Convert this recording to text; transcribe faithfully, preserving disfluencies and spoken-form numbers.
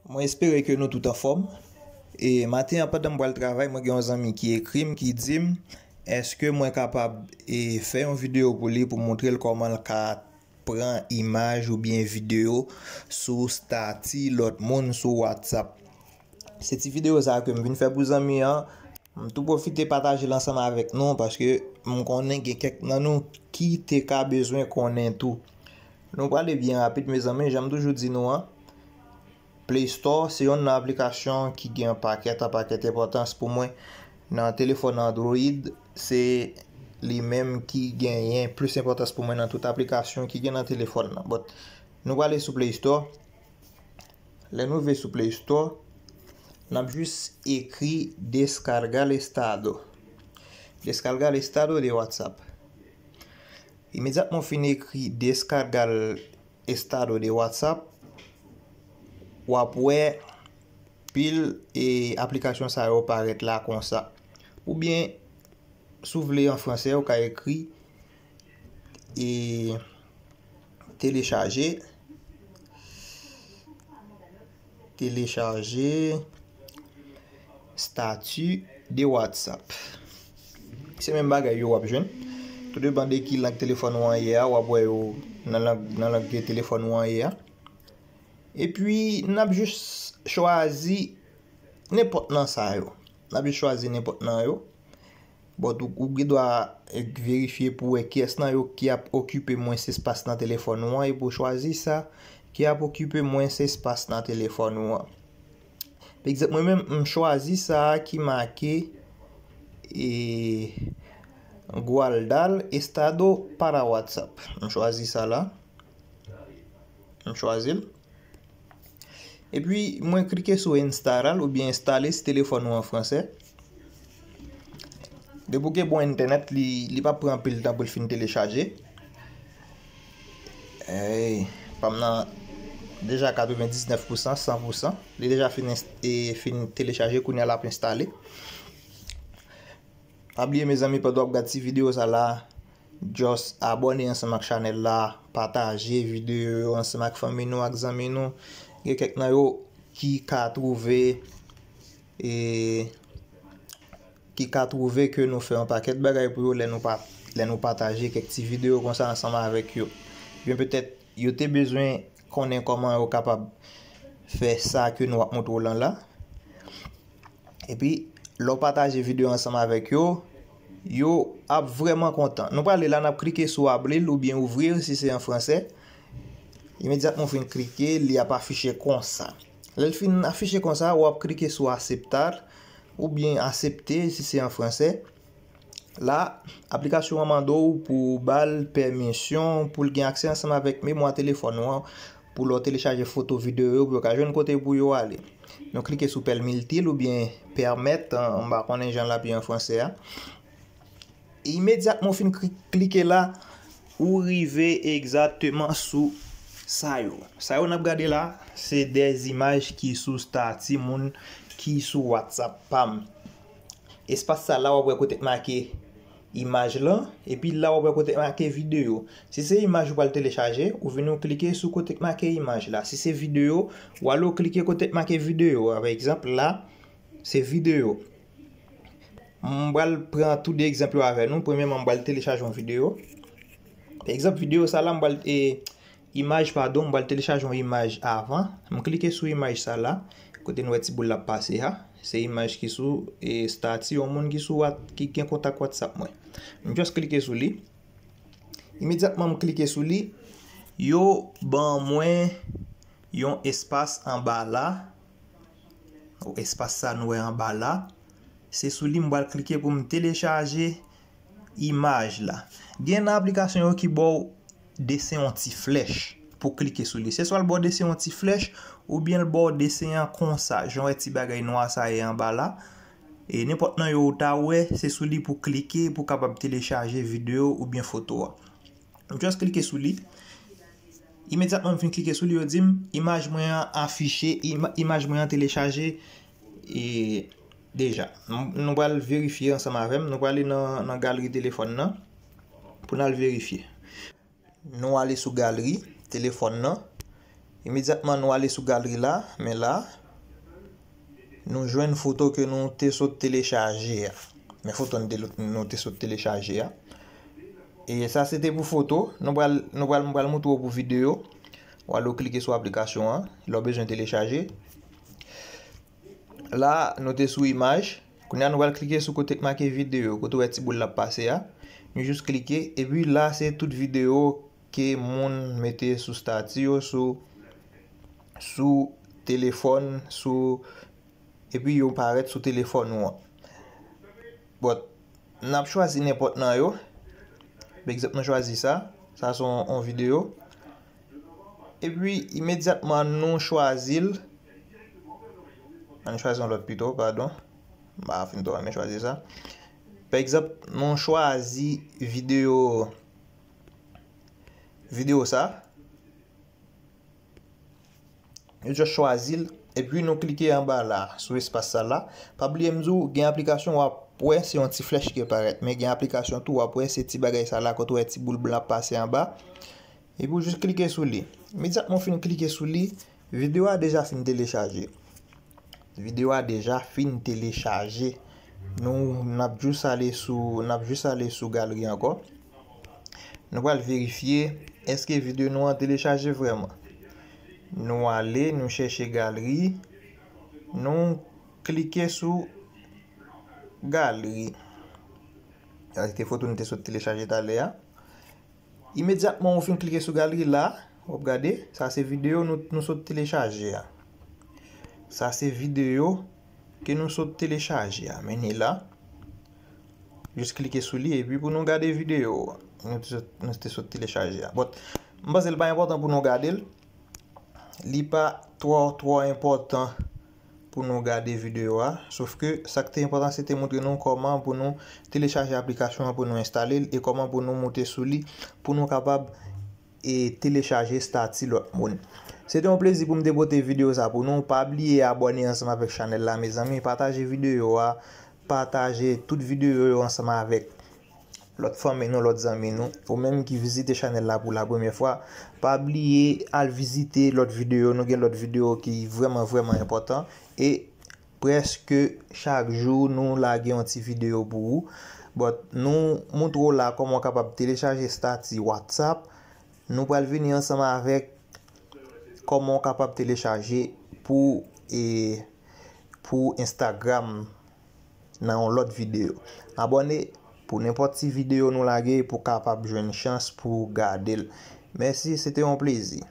Mwen espere ke nou tout anfòm. E maten an, pandan m pral travay, mwen gen yon zanmi ki ekri m, ki di m, èske mwen kapab e, fè yon videyo pou li, pou montre l kòman l ka pran imaj oubyen videyo sou stati lòt moun sou WhatsApp. Se ti videyo sa a ke m vin fè pou zanmi an. M tou pwofite pataje l ansanm avèk nou, paske m konnen gen kèk nan nou ki te ka bezwen konnen tou. Nou prale byen rapid, mezanmi, jan m toujou di nou an. Play Store se yonn nan aplikasyon ki gen pakèt an pakèt enpòtans pou mwen nan telefòn Android. Se li menm ki genyen plis enpòtans pou mwen nan tout aplikasyon ki gen nan telefòn nan. But, nou prale sou Play Store. Lè nou rive sou Play Store, n ap jis ekri descarga el estado. Descarga el estado de WhatsApp. Imedyatman w fin ekri descarga el estado de WhatsApp, w ap wè pil e aplikasyon sa yo parèt la konsa. Oubyen, si w vle an fransè, ou ka ekri e telechaje, telechaje stati de WhatsApp. Se menm bagay yo w ap jwenn. Tou depann de ki lang telefòn ou an ye a, w ap wè yo nan lang, nan lang de telefòn ou an ye a. Epi, n ap jis chwazi nenpòt nan sa yo. N ap jis chwazi nenpòt nan yo. But ou, ou gen dwa verifye pou wè kiyès nan yo ki ap okipe mwens espas nan telefòn ou an, epi w chwazi sa ki ap okipe mwens espas nan telefòn ou an. Pa egzanp, mwen menm, m chwazi sa a ki make e, Guardar estado para WhatsApp. M chwazi sa la. M chwazi l. Epi, mwen klike sou instalar oubyen enstale si telefòn ou an fransè. Depi w gen bon entènèt, li, li p ap pran anpil tan pou l fin telechaje. Ey, pa m nan deja katrevendiznèf pousan, san pousan. Li deja fin, ins- e, fin telechaje, kounye a l ap enstale. Pa bliye, mezanmi, pandan w ap gad ti videyo sa la, just abòne ansanm ak chanèl la, pataje videyo yo ansanm ak fanmi nou, ak zanmi nou. Gen kèk nan yo ki ka twouve, e, ki ka twouve ke nou fè yon pakèt bagay pou yo lè nou pa, lè nou pataje kèk ti videyo konsa ansanm avèk yo. Oubyen petèt, yo te bezwen konnen kòman yo kapab fè sa ke nou ap montre w lan la. Epi, lè w pataje videyo ansanm avèk yo, yo ap vrèman kontan. Nou prale la, n ap klike sou abrir oubyen ouvrir si se an fransè. Imedyatman w fin klike, li ap afiche konsa. Lè l fin afiche konsa, w ap klike sou aceptar oubyen aksepte si se an fransè. La, aplikasyon an mande w pou w ba l pèmisyon pou l gen aksè ansanm avèk memwa telefòn ou an, pou lè w telechaje foto, videyo yo, pou yo ka jwenn kote pou yo ale. Nou klike sou permitir oubyen pèmèt, an, m pa konnen jan l ap ye an fransè a. Imedyatman w fin kri- klike la, ou rive egzakteman sou sa yo. Sa yo n ap gade la, se de imaj ki sou stati moun ki sou WhatsApp pa m. Espas sa la, w ap wè kote k make imaj lan, epi la, w ap wè kote k make videyo. Si se imaj ou pral telechaje, ou vin ou klike sou kote k make imaj la. Si se videyo, w ale w klike kote k make videyo. Pa egzanp, la, se videyo. M pral pran tou de egzanp yo avè nou. Premyèman, m pral telechaje yon videyo. Pa egzanp, videyo sa la, m pral, e, imaj, padon, m pral telechaje yon imaj avan. M klike sou imaj sa la, kote n wè ti boul la ap pase a. Se imaj ki sou, e, stati yon moun ki sou What- ki gen kontak WhatsApp mwen. M just klike sou li. Imedyatman m klike sou li, yo ban mwen yon espas anba la. Espas sa nou wè anba la. Se sou li m pral klike pou m telechaje imaj la. Gen nan aplikasyon yo ki ba w desen yon ti flèch pou klike sou li. Se swa l ba w desen yon ti flèch, oubyen l ba w desen an konsa, jan w wè ti bagay nwa sa ye anba la. E nenpòt nan yo ou ta wè, se sou li pou klike pou kapab telechaje videyo oubyen foto a. M just klike sou li. Imedyatman m fin klike sou li, yo di m imaj mwen an afiche, ima- imaj mwen an telechaje e deja. Nou, nou pral verifye ansanm avè m, nou prale nan, nan galri telefòn nan pou n al verifye. Nou ale sou galri telefòn nan. Imedyatman nou ale sou galri la, men la, nou jwenn foto ke nou te sot telechaje a. Men foto nou te, nou te sot telechaje a. E sa se te pou foto. Nou pral, nou pral, mwen pral montre w pou videyo. W ale w klike sou aplikasyon an, lè w bezwen telechaje. La, nou te sou imaj. Kounye a, nou pral klike sou kote k make videyo, kote w wè ti boul la ap pase a. Nou jis klike, epi la, se tout videyo ke moun mete sou stati yo, sou, sou telefòn, sou, epi yo parèt sou telefòn ou an. But, n ap chwazi nenpòt nan yo. Pa egzanp, nou chwazi sa. Sa se yon, yon videyo. Epi, imedyatman nou chwazi l, ann chwazi yon lòt pito, padon. M pa fin twò renmen chwazi sa. Pa egzanp, nou chwazi videyo, videyo sa. Nou just chwazi l, epi nou klike anba la, sou espas sa la. Pa bliye m di w, gen aplikasyon w ap wè, se yon ti flèch ki parèt, men gen aplikasyon tou w ap wè, se ti bagay sa la, kote w wè ti boul blan ap pase anba. Epi w jis klike sou li. Imedyatman w fin klike sou li, videyo a deja fin telechaje. Videyo a deja fin telechaje. Nou, n ap jis ale sou, n ap jis ale sou galri ankò. Nou pral verifye èske videyo nou an telechaje vrèman. Nou ale, nou chèche galri, nou klike sou galri. Sa se te foto nou te sot telechaje talè a. Imedyatman ou fin klike sou galri la, w ap gade, sa se videyo nou, nou sot telechaje a. Sa se videyo ke nou sot telechaje a. Men ni la. Jis klike sou li epi pou nou gade videyo nou te sot, nou te sot telechaje a. But, m panse l pa enpòtan pou nou gade l. Li pa twò, twò enpòtan pou nou gade videyo a. Sof ke sa k te enpòtan, se te montre nou kòman pou nou telechaje aplikasyon an, pou nou enstale l, e kòman pou nou moute sou li, pou nou kapab, e, telechaje estati lòt moun. Se te yon plezi pou m te pote videyo sa pou nou. Pa bliye abòne ansanm avèk chanèl la, mezanmi. Pataje videyo a. Pataje tout videyo yo ansanm avèk lòt fanmi nou, lòt zanmi nou, ou menm ki vizite chanèl la pou la premyè fwa, pa bliye al vizite lòt videyo. Nou gen lòt videyo ki vrèman, vrèman enpòtan. E prèske chak jou, nou lage yon ti videyo pou ou. But, nou montre w la kòman w kapab telechaje estati WhatsApp. Nou pral vini ansanm avèk kòman w kapab telechaje pou, e, pou Instagram nan yon lòt videyo. Abòne pou nenpòt ti videyo nou lage pou w kapab jwenn chans pou w gade l. Mèsi, se te yon plezi.